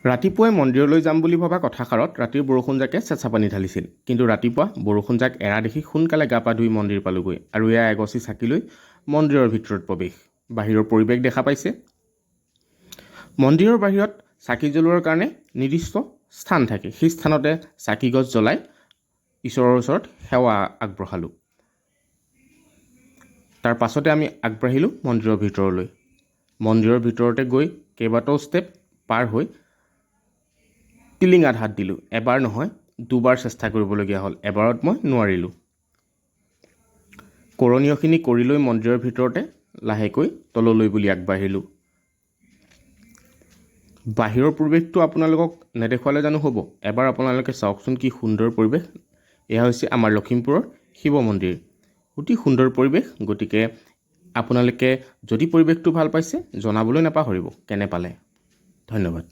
ৰাতিপুৱাই মন্দিৰলৈ যাম বুলি ভবা কথাষাৰত ৰাতিৰ বৰষুণজাকে চেঁচা পানী ঢালিছিল। কিন্তু ৰাতিপুৱা বৰষুণজাক এৰা দেখি সোনকালে গা পা ধুই মন্দিৰ পালোগৈ আৰু এয়া এগছি চাকি লৈ মন্দিৰৰ ভিতৰত প্ৰৱেশ। বাহিৰৰ পৰিৱেশ দেখা পাইছে। মন্দিৰৰ বাহিৰত চাকি জ্বলোৱাৰ কাৰণে নিৰ্দিষ্ট স্থান থাকে। সেই স্থানতে চাকি গছ জ্বলাই ঈশ্বৰৰ ওচৰত সেৱা আগবঢ়ালোঁ। তাৰ পাছতে আমি আগবাঢ়িলোঁ মন্দিৰৰ ভিতৰলৈ। মন্দিৰৰ ভিতৰতে গৈ কেইবাটাও ষ্টেপ পাৰ হৈ টিলিঙাত হাত দিলোঁ। এবাৰ নহয়, দুবাৰ চেষ্টা কৰিবলগীয়া হ'ল। এবাৰত মই নোৱাৰিলোঁ। কৰণীয়খিনি কৰি লৈ মন্দিৰৰ ভিতৰতে লাহেকৈ তললৈ বুলি আগবাঢ়িলোঁ। বাহিৰৰ পৰিৱেশটো আপোনালোকক নেদেখুৱালে জানো হ'ব? এবাৰ আপোনালোকে চাওকচোন, কি সুন্দৰ পৰিৱেশ! এয়া হৈছে আমাৰ লখিমপুৰৰ শিৱ মন্দিৰ। অতি সুন্দৰ পৰিৱেশ। গতিকে আপোনালোকে যদি পৰিৱেশটো ভাল পাইছে, জনাবলৈ নাপাহৰিব কেনে পালে। ধন্যবাদ।